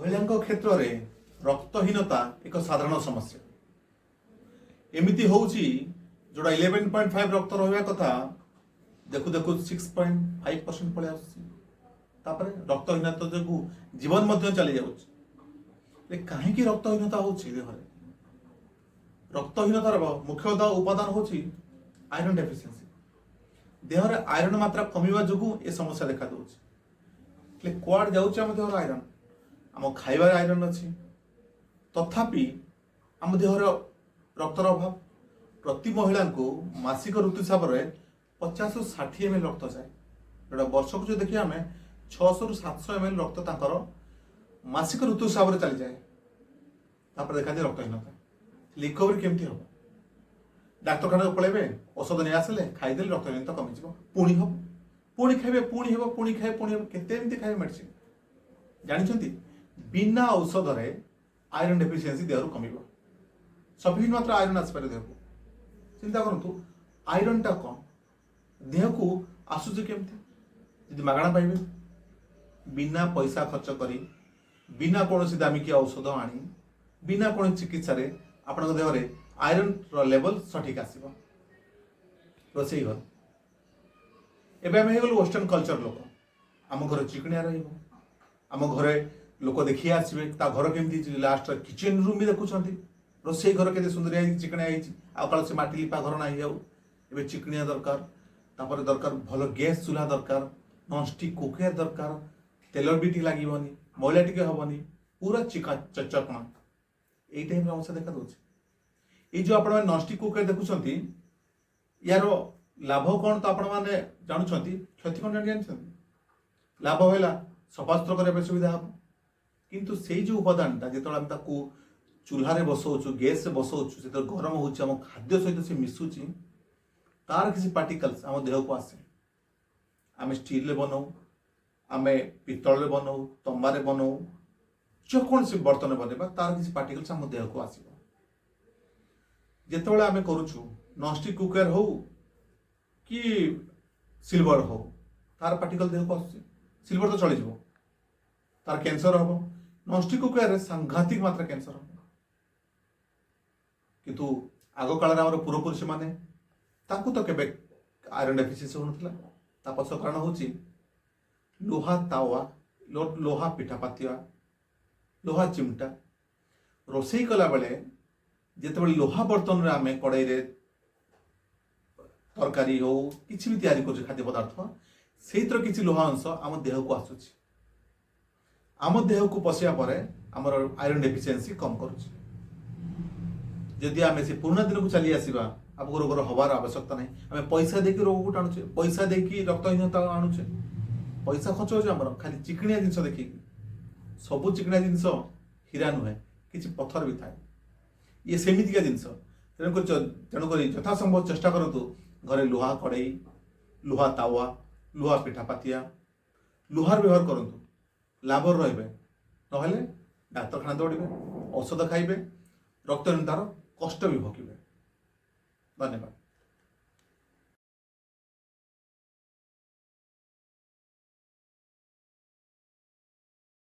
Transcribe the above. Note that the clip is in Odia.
ମହିଳାଙ୍କ କ୍ଷେତ୍ରରେ ରକ୍ତହୀନତା ଏକ ସାଧାରଣ ସମସ୍ୟା। ଏମିତି ହେଉଛି, ଯୋଉଟା 11.5 ରକ୍ତ ରହିବା କଥା, ଦେଖୁ ଦେଖୁ 6.5% ପଳେଇ ଆସୁଛି। ତାପରେ ରକ୍ତହୀନତା ଯୋଗୁଁ ଜୀବନ ମଧ୍ୟ ଚାଲି ଯାଉଛି। ହେଲେ କାହିଁକି ରକ୍ତହୀନତା ହେଉଛି ଦେହରେ? ରକ୍ତହୀନତାର ମୁଖ୍ୟ ଉପାଦାନ ହେଉଛି ଆଇରନ୍ ଡେଫିସିଏନ୍ସି। ଦେହରେ ଆଇରନ୍ ମାତ୍ରା କମିବା ଯୋଗୁଁ ଏ ସମସ୍ୟା ଦେଖାଦେଉଛି। ହେଲେ କୁଆଡ଼େ ଯାଉଛି ଆମ ଦେହର ଆଇରନ୍? ଆମ ଖାଇବାରେ ଆଇରନ୍ ଅଛି, ତଥାପି ଆମ ଦେହର ରକ୍ତର ଅଭାବ। ପ୍ରତି ମହିଳାଙ୍କୁ ମାସିକ ଋତୁସ୍ରାବରେ 50ରୁ 60 ଏମ୍ ଏଲ୍ ରକ୍ତ ଯାଏ। ଯେଉଁଟା ବର୍ଷକୁ ଯଦି ଦେଖିବା ଆମେ, 600ରୁ 700 ଏମ୍ ଏଲ୍ ରକ୍ତ ତାଙ୍କର ମାସିକ ଋତୁସ୍ରାବରେ ଚାଲିଯାଏ। ତାପରେ ଦେଖାଯାଏ ରକ୍ତହୀନତା। ରିକଭରି କେମିତି ହେବ? ଡାକ୍ତରଖାନାକୁ ପଳେଇବେ, ଔଷଧ ନେଇ ଆସିଲେ, ଖାଇଦେଲେ ରକ୍ତହୀନତା କମିଯିବ। ପୁଣି ହେବ, ପୁଣି ଖାଇବେ, ପୁଣି ହେବ, ପୁଣି ଖାଇବେ, ପୁଣି ହେବ। କେତେ ଏମିତି ଖାଇବେ ମେଡିସିନ? ଜାଣିଛନ୍ତି, ବିନା ଔଷଧରେ ଆଇରନ୍ ଡେଫିସିଏନ୍ସି ଦେହରୁ କମିବ। ସଫିସିଏଣ୍ଟ ମାତ୍ରା ଆଇରନ୍ ଆସିପାରେ ଦେହକୁ। ଚିନ୍ତା କରନ୍ତୁ, ଆଇରନ୍ଟା କ'ଣ, ଦେହକୁ ଆସୁଛି କେମିତି? ଯଦି ମାଗଣା ପାଇବେ, ବିନା ପଇସା ଖର୍ଚ୍ଚ କରି, ବିନା କୌଣସି ଦାମିକିଆ ଔଷଧ ଆଣି, ବିନା କୌଣସି ଚିକିତ୍ସାରେ ଆପଣଙ୍କ ଦେହରେ ଆଇରନ୍ର ଲେଭେଲ ସଠିକ୍ ଆସିବ ରୋଷେଇ ଘର। ଏବେ ଆମେ ହେଇଗଲୁ ୱେଷ୍ଟର୍ଣ୍ଣ କଲଚର ଲୋକ। ଆମ ଘର ଚିକଣିଆ ରହିବ, ଆମ ଘରେ ଲୋକ ଦେଖି ଆସିବେ ତା ଘର କେମିତି ହେଇଛି। ଲାଷ୍ଟ କିଚେନ୍ ରୁମ୍ ବି ଦେଖୁଛନ୍ତି, ରୋଷେଇ ଘର କେତେ ସୁନ୍ଦରିଆ ହେଇଛି, ଚିକଣିଆ ହେଇଛି। ଆଉ କାଳ ସେ ମାଟି ଲିପା ଘର ନାହିଁ ଆଉ, ଏବେ ଚିକଣିଆ ଦରକାର। ତାପରେ ଦରକାର ଭଲ ଗ୍ୟାସ୍ ଚୁଲା ଦରକାର, ନନଷ୍ଟିକ୍ କୁକର ଦରକାର, ତେଲ ବି ଟିକେ ଲାଗିବନି, ମଇଳା ଟିକେ ହବନି, ପୁରା ଚିକା ଚକଣା। ଏଇ ଟାଇପ୍ର ଅବସ୍ଥା ଦେଖା ଦେଉଛି। ଏଇ ଯୋଉ ଆପଣମାନେ ନନଷ୍ଟିକ୍ କୁକର ଦେଖୁଛନ୍ତି, ୟାର ଲାଭ କ'ଣ ତ ଆପଣମାନେ ଜାଣୁଛନ୍ତି, କ୍ଷତି କ'ଣ ଜାଣିଛନ୍ତି? ଲାଭ ହେଲା ସଫାସୁତୁରା କରିବା ପାଇଁ ସୁବିଧା ହବ। କିନ୍ତୁ ସେଇ ଯୋଉ ଉପାଦାନଟା ଯେତେବେଳେ ଆମେ ତାକୁ ଚୁଲ୍ହାରେ ବସଉଛୁ, ଗ୍ୟାସରେ ବସଉଛୁ, ଯେତେବେଳେ ଗରମ ହେଉଛି, ଆମ ଖାଦ୍ୟ ସହିତ ସେ ମିଶୁଛି, ତାର କିଛି ପାର୍ଟିକଲ୍ସ ଆମ ଦେହକୁ ଆସେ। ଆମେ ଷ୍ଟିଲରେ ବନଉ, ଆମେ ପିତ୍ତଳରେ ବନଉ, ତମ୍ବାରେ ବନଉ, ଯେକୌଣସି ବର୍ତ୍ତନ ବନେଇବା, ତାର କିଛି ପାର୍ଟିକଲ୍ସ ଆମ ଦେହକୁ ଆସିବ। ଯେତେବେଳେ ଆମେ କରୁଛୁ, ନନଷ୍ଟିକ୍ କୁକର ହଉ କି ସିଲଭର ହଉ, ତାର ପାର୍ଟିକଲ ଦେହକୁ ଆସୁଛି। ସିଲଭର ତ ଚଳିଯିବ, ତାର କ୍ୟାନ୍ସର ହବ। ନନଷ୍ଟିକ୍ କୁକରରେ ସାଂଘାତିକ ମାତ୍ରା କ୍ୟାନ୍ସର ହବ। କିନ୍ତୁ ଆଗ କାଳରେ ଆମର ପୂର୍ବପୁରୁଷମାନେ, ତାଙ୍କୁ ତ କେବେ ଆଇରନ୍ ଡେଫିସିଏନ୍ସି ହେଉନଥିଲା। ତା ପଛ କାରଣ ହେଉଛି ଲୁହା ତାୱା, ଲୋହା ପିଠା ପାତିଆ, ଲୋହା ଚିମଟା। ରୋଷେଇ କଲାବେଳେ ଯେତେବେଳେ ଲୋହା ବର୍ତ୍ତନରେ ଆମେ କଡ଼େଇରେ ତରକାରୀ ହଉ, କିଛି ବି ତିଆରି କରୁଛୁ ଖାଦ୍ୟ ପଦାର୍ଥ, ସେଇଥିର କିଛି ଲୋହା ଅଂଶ ଆମ ଦେହକୁ ଆସୁଛି। ଆମ ଦେହକୁ ପଶିବା ପରେ ଆମର ଆଇରନ୍ ଡେଫିସିଏନ୍ସି କମ୍ କରୁଛି। ଯଦି ଆମେ ସେ ପୁରୁଣା ଦିନକୁ ଚାଲି ଆସିବା, ଆମକୁ ରୋଗର ହବାର ଆବଶ୍ୟକତା ନାହିଁ। ଆମେ ପଇସା ଦେଇକି ରୋଗକୁ ଟାଣୁଛେ, ପଇସା ଦେଇକି ରକ୍ତହୀନତା ଆଣୁଛେ, ପଇସା ଖର୍ଚ୍ଚ ହେଉଛି ଆମର ଖାଲି ଚିକିଣିଆ ଜିନିଷ ଦେଖିକି। ସବୁ ଚିକିଣିଆ ଜିନିଷ ହୀରା ନୁହେଁ, କିଛି ପଥର ବି ଥାଏ। ଇଏ ସେମିତିକା ଜିନିଷ। ତେଣୁକରି ଯଥାସମ୍ଭବ ଚେଷ୍ଟା କରନ୍ତୁ, ଘରେ ଲୁହା କଡ଼େଇ, ଲୁହା ତାୱା, ଲୁହା ପିଠା ପାତିଆ, ଲୁହାର ବ୍ୟବହାର କରନ୍ତୁ, ଲାଭରେ ରହିବେ। ନହେଲେ ଡାକ୍ତରଖାନା ଦୌଡ଼ିବେ, ଔଷଧ ଖାଇବେ, ରକ୍ତହୀନତାର କଷ୍ଟ ବି ଭୋଗିବେ। ଧନ୍ୟବାଦ।